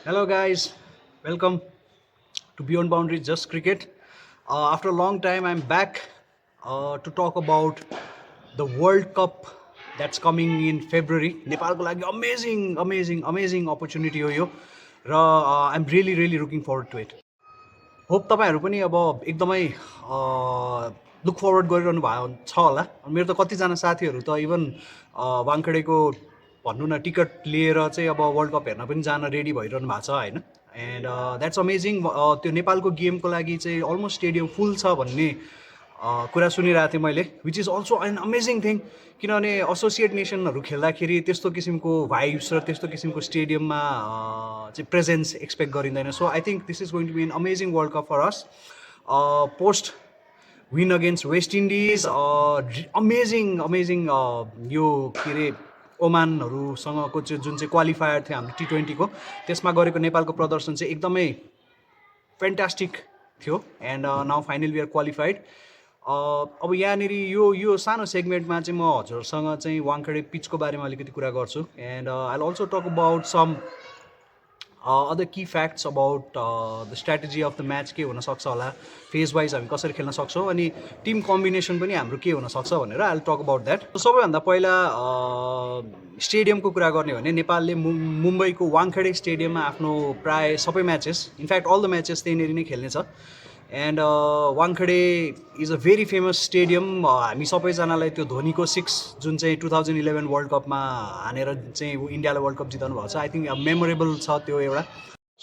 Hello, guys. Welcome to Beyond Boundaries Just Cricket. After a long time, I'm back to talk about the World Cup that's coming in February. नेपालको लागि amazing opportunity हो यो र I'm really looking forward to it. Hope तपाईँहरू पनि अब एकदमै look forward गरिरहनु भयो छ होला मेरो त कतिजना साथीहरू त इभन वाङखेडेको भन्नु न टिकट लिएर चाहिँ अब वर्ल्ड कप हेर्न पनि जान रेडी भइरहनु भएको छ होइन एन्ड द्याट्स अमेजिङ त्यो नेपालको गेमको लागि चाहिँ अलमोस्ट स्टेडियम फुल छ भन्ने कुरा सुनिरहेको थिएँ मैले which is also an amazing thing किनभने एसोसिएट नेसनहरू खेल्दाखेरि त्यस्तो किसिमको भाइब्स र त्यस्तो किसिमको स्टेडियममा चाहिँ प्रेजेन्स एक्सपेक्ट गरिँदैन so I think this is going to be an amazing world cup for us post win against West Indies amazing यो के अरे ओमानहरूसँगको चाहिँ जुन चाहिँ क्वालिफायर थियो हाम्रो T20को त्यसमा गरेको नेपालको प्रदर्शन चाहिँ एकदमै फ्यान्टास्टिक थियो and now final we are qualified अब यहाँनिर यो सानो सेगमेन्टमा चाहिँ म हजुरसँग चाहिँ वाङखेडे पिचको बारेमा अलिकति कुरा गर्छु and I will also talk about some other key facts about the strategy of the match के हुनसक्छ होला फेज वाइज हामी कसरी खेल्न सक्छौँ अनि टिम कम्बिनेसन पनि हाम्रो के हुनसक्छ भनेर I will talk about that सबैभन्दा पहिला स्टेडियमको कुरा गर्ने हो भने नेपालले मुम्बईको वाङखेडे स्टेडियममा आफ्नो प्राय सबै matches in fact all the matches त्यहीँनिर नै खेल्नेछ and Wankhede is a very famous stadium हामी सबैजनालाई त्यो धोनीको 6 जुन चाहिँ 2011 वर्ल्ड कपमा हानेर चाहिँ इन्डियालाई वर्ल्ड कप जिताउनु भएको छ आई थिङ्क मेमोरेबल छ त्यो एउटा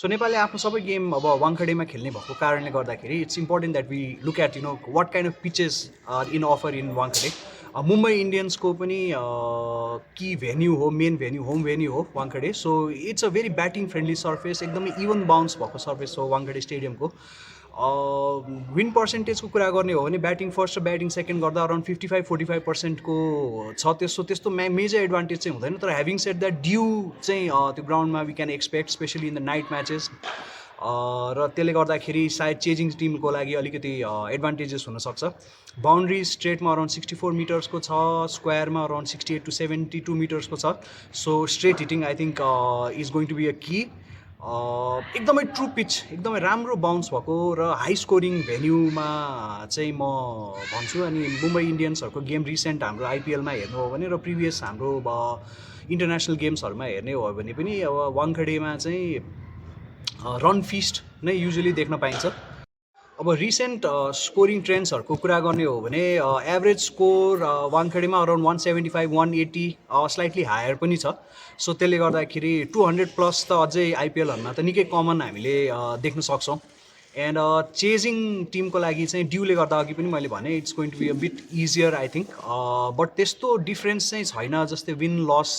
सो नेपालले आफ्नो सबै गेम अब वाङखेडेमा खेल्ने भएको कारणले गर्दाखेरि it's important that we look at what kind of pitches in offer in Wankhede Mumbai इन्डियन्सको पनि कि भेन्यू हो मेन भेन्यू होम भेन्यू हो Wankhede so it's a very batting friendly surface एकदमै इभन बााउन्स भएको सर्फेस हो वाङखेडे स्टेडियमको विन पर्सेन्टेजको कुरा गर्ने हो भने ब्याटिङ फर्स्ट र ब्याटिङ सेकेन्ड गर्दा अराउन्ड 55-45%को छ त्यस्तो मेजर एडभान्टेज चाहिँ हुँदैन तर ह्याभिङ सेट द्याट ड्यू चाहिँ त्यो ग्राउन्डमा we can expect specially in the night matches र त्यसले गर्दाखेरि सायद चेजिङ टिमको लागि अलिकति एडभान्टेजेस हुनसक्छ बााउन्ड्री स्ट्रेटमा अराउन्ड 64 मिटर्सको छ स्क्वायरमा अराउन्ड 68 to 72 मिटर्सको छ so straight hitting I think is going to be a key एकदमै ट्रु पिच एकदमै राम्रो बााउन्स भएको र हाई स्कोरिङ भेन्यूमा चाहिँ म भन्छु अनि मुम्बई इन्डियन्सहरूको गेम रिसेन्ट हाम्रो आइपिएलमा हेर्नु हो भने र प्रिभियस हाम्रो इन्टरनेसनल गेम्सहरूमा हेर्ने हो भने पनि अब वाङखेडेमा चाहिँ रन फिस्ट नै युजली देख्न पाइन्छ अब रिसेन्ट स्कोरिङ ट्रेन्ड्सहरूको कुरा गर्ने हो भने एभरेज स्कोर वाङखेडेमा अराउन्ड 175-180 स्लाइटली हायर पनि छ सो त्यसले गर्दाखेरि 200+ त अझै आइपिएलहरूमा त निकै कमन हामीले देख्न सक्छौँ एन्ड चेजिङ टिमको लागि चाहिँ ड्युले गर्दा अघि पनि मैले भने it's going to be a bit easier I think but त्यस्तो डिफ्रेन्स चाहिँ छैन जस्तै विन लस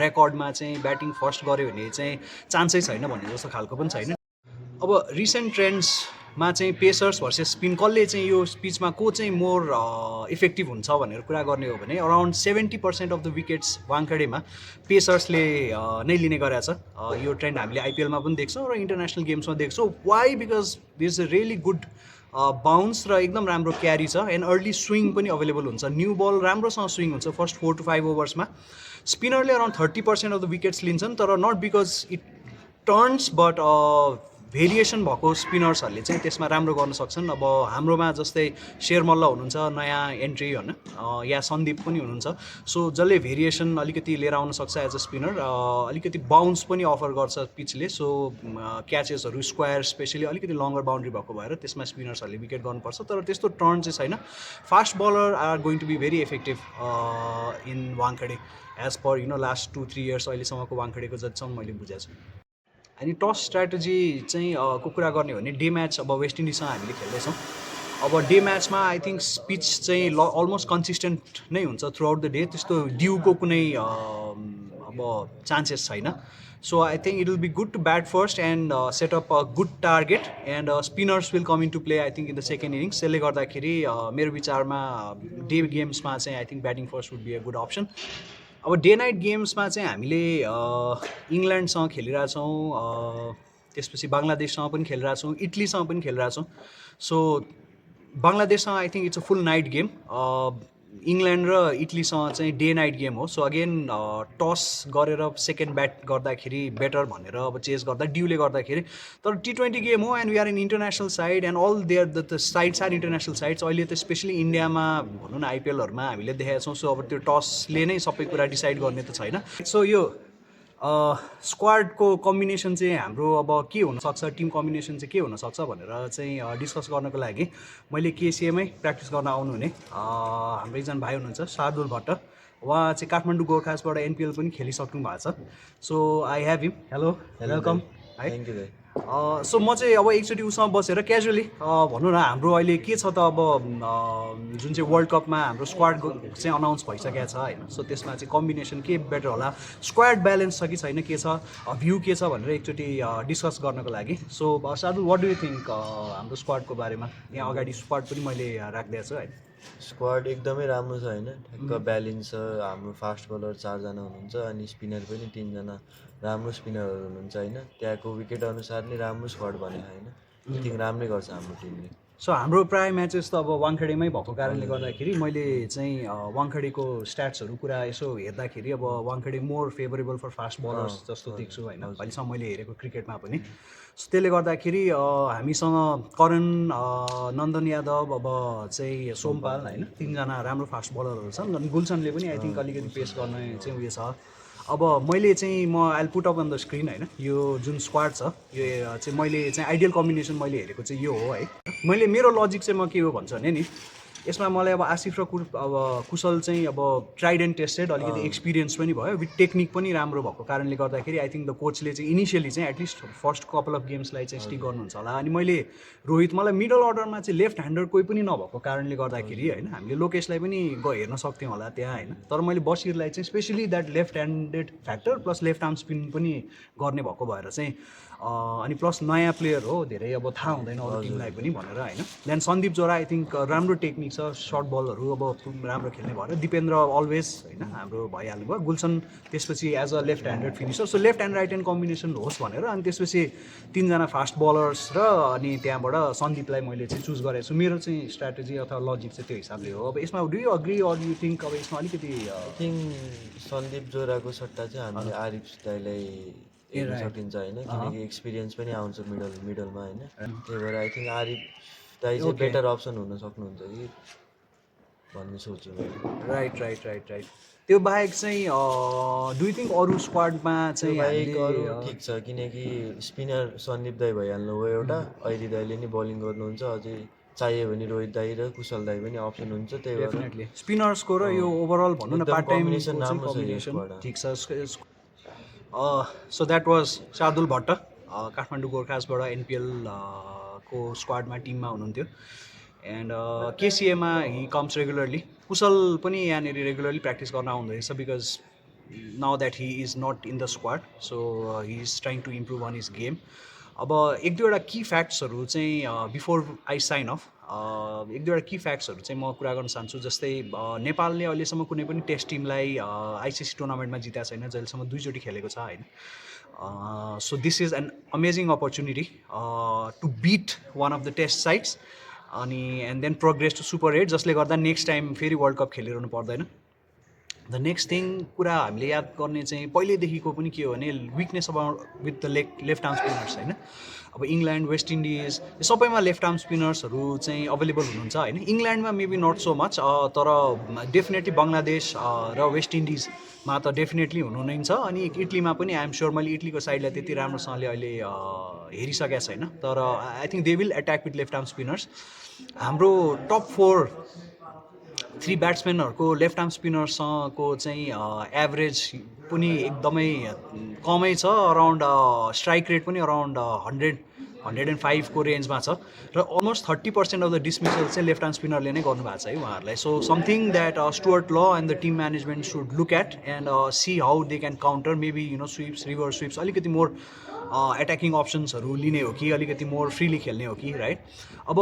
रेकर्डमा चाहिँ ब्याटिङ फर्स्ट गऱ्यो भने चाहिँ चान्सै छैन भन्ने जस्तो खालको पनि छैन अब रिसेन्ट ट्रेन्ड्समा चाहिँ पेसर्स भर्सेस स्पिन कसले चाहिँ यो पिचमा को चाहिँ मोर इफेक्टिभ हुन्छ भनेर कुरा गर्ने हो भने अराउन्ड 70% अफ द विकेट्स वाङखेडेमा पेसर्सले नै लिने गरेछ यो ट्रेन्ड हामीले आइपिएलमा पनि देख्छौँ र इन्टरनेसनल गेम्समा देख्छौँ why because this is a really good bounce र एकदम राम्रो क्यारी छ एन्ड अर्ली स्विङ पनि अभाइलेबल हुन्छ न्यू बल राम्रोसँग स्विङ हुन्छ फर्स्ट 4 to 5 ओभर्समा स्पिनरले अराउन्ड 30% अफ द विकेट्स लिन्छन् तर not because it turns but variation भएको स्पिनर्सहरूले चाहिँ त्यसमा राम्रो गर्न सक्छन् अब हाम्रोमा जस्तै शेरमल्ल हुनुहुन्छ नयाँ एन्ट्री होइन या सन्दीप पनि हुनुहुन्छ सो जसले भेरिएसन अलिकति लिएर आउन सक्छ एज अ स्पिनर अलिकति बााउन्स पनि अफर गर्छ पिचले सो क्याचेसहरू स्क्वायर स्पेसली अलिकति लङ्गर बााउन्ड्री भएको भएर त्यसमा स्पिनर्सहरूले विकेट गर्नुपर्छ तर त्यस्तो टर्न चाहिँ छैन fast bowler are going to be very effective in Wankhede as per last 2-3 years अहिलेसम्मको वाङखेडेको जतिसम्म मैले बुझेको छु अनि टस स्ट्राटेजी चाहिँ को कुरा गर्ने हो भने डे म्याच अब वेस्ट इन्डिजसँग हामीले खेल्दैछौँ अब डे म्याचमा आई थिङ्क पिच चाहिँ अलमोस्ट कन्सिस्टेन्ट नै हुन्छ थ्रु आउट द डे त्यस्तो ड्युको कुनै अब चान्सेस छैन so I think it will be good to bat first and set up a good target and spinners will come in to play I think in the second innings त्यसले गर्दाखेरि मेरो विचारमा day गेम्समा चाहिँ I think batting first would be a good option अब day night गेम्समा चाहिँ हामीले इङ्ल्यान्डसँग खेलिरहेछौँ त्यसपछि बङ्गलादेशसँग पनि खेलिरहेछौँ इटलीसँग पनि खेलिरहेछौँ सो बङ्गलादेशसँग I think it's a full night game England र इटलीसँग चाहिँ डे नाइट गेम हो. सो अगेन टस गरेर सेकेन्ड ब्याट गर्दाखेरि बेटर भनेर अब चेस गर्दा ड्युले गर्दाखेरि, तर T20 गेम हो and we are in international side and all there the sides are international sides. अहिले त स्पेसली इन्डियामा भनौँ न आइपिएलहरूमा हामीले देखेका छौँ. सो अब त्यो टसले नै सबै कुरा डिसाइड गर्ने त छैन. सो यो स्क्वाडको कम्बिनेसन चाहिँ हाम्रो अब के हुनसक्छ, टिम कम्बिनेसन चाहिँ के हुनसक्छ भनेर चाहिँ डिस्कस गर्नको लागि मैले केसिएमै प्र्याक्टिस गर्न आउनुहुने हाम्रो एकजना भाइ हुनुहुन्छ शार्दुल भट्ट. उहाँ चाहिँ काठमाडौँ गोर्खासबाट एनपिएल पनि खेलिसक्नु भएको छ. So I have him. Hello, welcome. है, थ्याङ्क यू दाइ. सो म चाहिँ अब एकचोटि उसँग बसेर क्याजुअली भनौँ न हाम्रो अहिले के छ त अब जुन चाहिँ वर्ल्ड कपमा हाम्रो स्क्वाड चाहिँ अनाउन्स भइसकेको छ होइन. सो त्यसमा चाहिँ कम्बिनेसन के बेटर होला, स्क्वाड ब्यालेन्स छ कि छैन, के छ भ्यू के छ भनेर एकचोटि डिस्कस गर्नको लागि. So Shardul, what do you think हाम्रो स्क्वाडको बारेमा? यहाँ अगाडि स्क्वाड पनि मैले राखिदिएको छु होइन. स्क्वाड एकदमै राम्रो छ होइन, ठ्याक्क ब्यालेन्स छ. हाम्रो फास्ट बलर 4 जना हुनुहुन्छ अनि स्पिनर पनि 3 जना राम्रो स्पिनरहरू हुनुहुन्छ होइन. त्यहाँको विकेट अनुसार नै राम्रो स्क्वाड बनेको होइन. आई थिङ्क राम्रै गर्छ हाम्रो टिमले. सो हाम्रो प्राय म्याचेस त अब वाङखेडेमै भएको कारणले गर्दाखेरि मैले चाहिँ वाङखेडेको स्ट्याट्सहरू कुरा यसो हेर्दाखेरि अब वाङखेडे more favourable for fast bowlers जस्तो देख्छु होइन, अहिलेसम्म मैले हेरेको क्रिकेटमा पनि. सो त्यसले गर्दाखेरि हामीसँग करण, नन्दन यादव, अब चाहिँ सोमपाल होइन, 3 जना राम्रो फास्ट बलरहरू छन्. अनि गुलसनले पनि आई थिङ्क अलिकति पेस गर्ने चाहिँ उयो छ. अब मैले चाहिँ म I'll put up on the screen होइन, यो जुन स्क्वाड छ यो चाहिँ मैले चाहिँ आइडियल कम्बिनेसन मैले हेरेको चाहिँ यो हो है. मैले मेरो लजिक चाहिँ म के हो भन्छ भने नि, यसमा मलाई अब आसिफ र अब कुशल चाहिँ अब ट्राइड एन्ड टेस्टेड, अलिकति एक्सपिरियन्स पनि भयो, विथ टेक्निक पनि राम्रो भएको कारणले गर्दाखेरि आई थिङ्क द कोचले चाहिँ इनिसियली चाहिँ एटलिस्ट फर्स्ट कपाल अफ गेम्सलाई चाहिँ स्टिक गर्नुहुन्छ होला. अनि मैले रोहित, मलाई मिडल अर्डरमा चाहिँ लेफ्ट ह्यान्डर कोही पनि नभएको कारणले गर्दाखेरि होइन, हामीले लोकेशलाई पनि हेर्न सक्थ्यौँ होला त्यहाँ होइन. तर मैले बसिरलाई चाहिँ specially that left handed factor plus left arm spin पनि गर्ने भएको भएर चाहिँ अनि प्लस नयाँ प्लेयर हो, धेरै अब थाहा हुँदैन अरू टिमलाई पनि भनेर होइन. देन सन्दीप जोरा आई थिङ्क राम्रो टेक्निक छ, सर्ट बलहरू अब राम्रो खेल्ने भएर. दिपेन्द्र अलवेज होइन हाम्रो भइहाल्नु भयो. गुलसन त्यसपछि as a left handed finisher. So left and right hand combination होस् भनेर अनि त्यसपछि 3 जना फास्ट बलर्स र अनि त्यहाँबाट सन्दीपलाई मैले चाहिँ चुज गरेको छु. मेरो चाहिँ स्ट्राटेजी अथवा लजिक चाहिँ त्यो हिसाबले हो. अब यसमा do you agree or you think अब यसमा अलिकति आई थिङ्क सन्दीप जोराको सट्टा चाहिँ हामीले आरिफ दाइलाई हेर्न सकिन्छ होइन, किनकि एक्सपिरियन्स पनि आउँछ मिडलमा होइन. त्यही भएर आई थिङ्क आरिफ दाइ चाहिँ बेटर अप्सन हुन सक्नुहुन्छ कि भन्ने सोच्छु. राइट. त्यो बाहेक चाहिँ डु यु थिङ्क अरू स्क्वाडमा चाहिँ अरू ठिक छ, किनकि स्पिनर सन्दीप दाई भइहाल्नु भयो एउटा. अहिले दाइले नि बलिङ गर्नुहुन्छ, अझै चाहियो भने रोहित दाई र कुशल दाई पनि अप्सन हुन्छ. त्यही भएर डेफिनेटली स्पिनर्सको र यो ओभरअल भनौँ न पार्ट टाइम कम्बिनेसन ठिक छ. So that was Shardul Bhatt, Kathmandu गोर्खासबाट एनपिएल को स्क्वाडमा टिममा हुनुहुन्थ्यो. एन्ड केसिएमा हि कम्स रेगुलरली. कुशल पनि यहाँनिर रेगुलरली प्र्याक्टिस गर्न आउँदो रहेछ because now that he is not in the squad. So he is trying to improve on his game. अब 1-2वटा की फ्याक्ट्सहरू चाहिँ बिफोर आई साइन अफ 1-2वटा की फ्याक्ट्सहरू चाहिँ म कुरा गर्न चाहन्छु. जस्तै नेपालले अहिलेसम्म कुनै पनि टेस्ट टिमलाई आइसिसी टुर्नामेन्टमा जिताएको छैन, जहिलेसम्म 2 चोटि खेलेको छ होइन. So this is an amazing opportunity to beat one of the test sides अनि and then progress to super 8, जसले गर्दा नेक्स्ट टाइम फेरि वर्ल्ड कप खेलिरहनु पर्दैन. द नेक्स्ट थिङ कुरा हामीले याद गर्ने चाहिँ पहिल्यैदेखिको पनि के हो भने विकनेस अब with the left arm spinners होइन. अब इङ्ल्यान्ड, वेस्ट इन्डिज यो सबैमा लेफ्ट आर्म स्पिनर्सहरू चाहिँ अभाइलेबल हुनुहुन्छ होइन. इङ्ल्यान्डमा मेबी नट सो मच, तर डेफिनेटली बङ्गलादेश र वेस्ट इन्डिजमा त डेफिनेटली हुनु नै छ. अनि इटलीमा पनि आइएम श्योर मैले इटलीको साइडलाई त्यति राम्रोसँगले अहिले हेरिसकेको छैन, तर I think they will attack with left arm spinners. हाम्रो टप 3 ब्याट्सम्यानहरूको लेफ्ट आर्म स्पिनर्सको चाहिँ एभरेज पनि एकदमै कमै छ. अराउन्ड स्ट्राइक रेट पनि अराउन्ड 100-105 को रेन्जमा छ र अलमोस्ट 30% अफ द डिसमिसल चाहिँ लेफ्ट आर्म स्पिनरले नै गर्नुभएको छ है उहाँहरूलाई. So something that Stuart Law and the team management should look at and see how they can counter. Maybe स्विप्स, reverse स्विप्स, अलिकति मोर एट्याकिङ अप्सन्सहरू लिने हो कि अलिकति मोर फ्रिली खेल्ने हो कि राइट. अब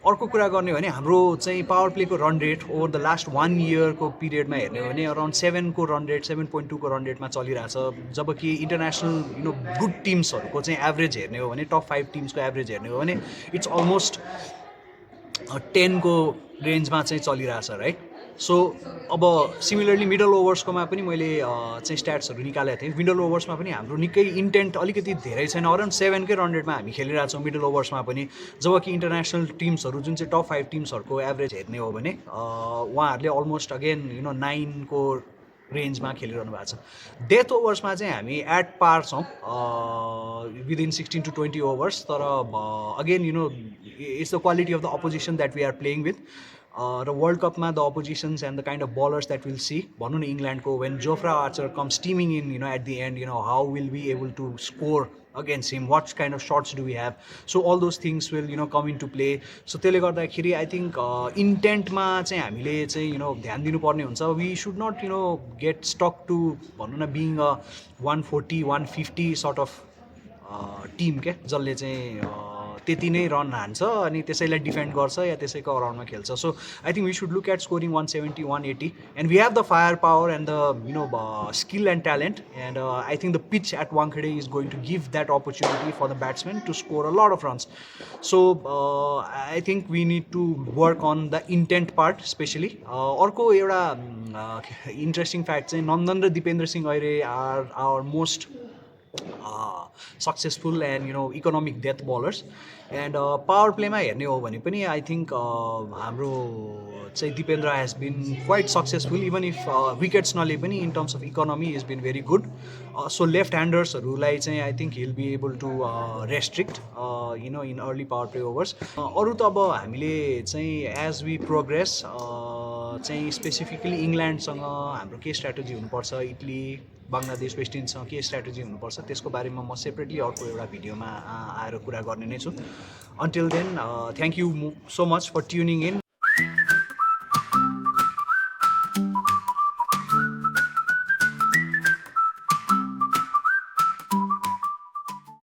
अर्को कुरा गर्ने हो भने हाम्रो चाहिँ पावर प्लेको run rate over the last 1 इयरको पिरियडमा हेर्ने हो भने अराउन्ड 7 को रन रेट, 7.2 को रन रेटमा चलिरहेछ. जबकि इन्टरनेसनल गुड टिम्सहरूको चाहिँ एभरेज हेर्ने हो भने टप 5 टिम्सको एभरेज हेर्ने हो भने इट्स अलमोस्ट 10 को रेन्जमा चाहिँ चलिरहेछ राइट. सो अब सिमिलरली मिडल ओभर्सकोमा पनि मैले चाहिँ स्ट्याट्सहरू निकालेको थिएँ. मिडल ओभर्समा पनि हाम्रो निकै इन्टेन्ट अलिकति धेरै छैन. अराउन्ड 7कै रन रेटमा हामी खेलिरहेको छौँ मिडल ओभर्समा पनि. जब कि इन्टरनेसनल टिम्सहरू जुन चाहिँ टप 5 टिम्सहरूको एभरेज हेर्ने हो भने उहाँहरूले अलमोस्ट अगेन 9को रेन्जमा खेलिरहनु भएको छ. डेथ ओभर्समा चाहिँ हामी एट पार छौँ विदिन 16 to 20 ओभर्स. तर again it's the quality of the opposition that we are playing with. र वर्ल्ड कपमा the oppositions and the kind of bowlers that will see भनौँ न इङ्ल्यान्डको when Jofra Archer comes timing in at the end how will be able to score against him, what kind of shots do we have, so all those things will come into play. So त्यसले गर्दाखेरि I think इन्टेन्टमा चाहिँ हामीले चाहिँ ध्यान दिनुपर्ने हुन्छ. we should not get stuck to भनौँ न being a 140 150 sort of team के जसले चाहिँ त्यति नै रन हान्छ अनि त्यसैलाई डिफेन्ड गर्छ या त्यसैको अराउन्डमा खेल्छ. So I think we should look at scoring 170 180 and we have the fire power and the skill and talent and I think the pitch at Wankhede is going to give that opportunity for the batsman to score a lot of runs. So I think we need to work on the intent part specially. अर्को एउटा interesting fact चाहिँ नन्दन र दिपेन्द्र सिंह अहिले are our most successful and economic death bowlers. And power प्लेमा हेर्ने हो भने पनि आई थिङ्क हाम्रो चाहिँ Dipendra has been quite successful even if wickets नले पनि in terms of economy is been very good. So left ह्यान्डर्सहरूलाई चाहिँ I think he'll be able to restrict in early power play overs. अरू त अब हामीले चाहिँ एज वी प्रोग्रेस चाहिँ स्पेसिफिकली इङ्ल्यान्डसँग हाम्रो के स्ट्राटेजी हुनुपर्छ, इटली बङ्गलादेश वेस्ट इन्डिजसँग के स्ट्राटेजी हुनुपर्छ त्यसको बारेमा म सेपरेटली अर्को एउटा भिडियोमा आएर कुरा गर्ने नै छु. Until then thank you so much for tuning in.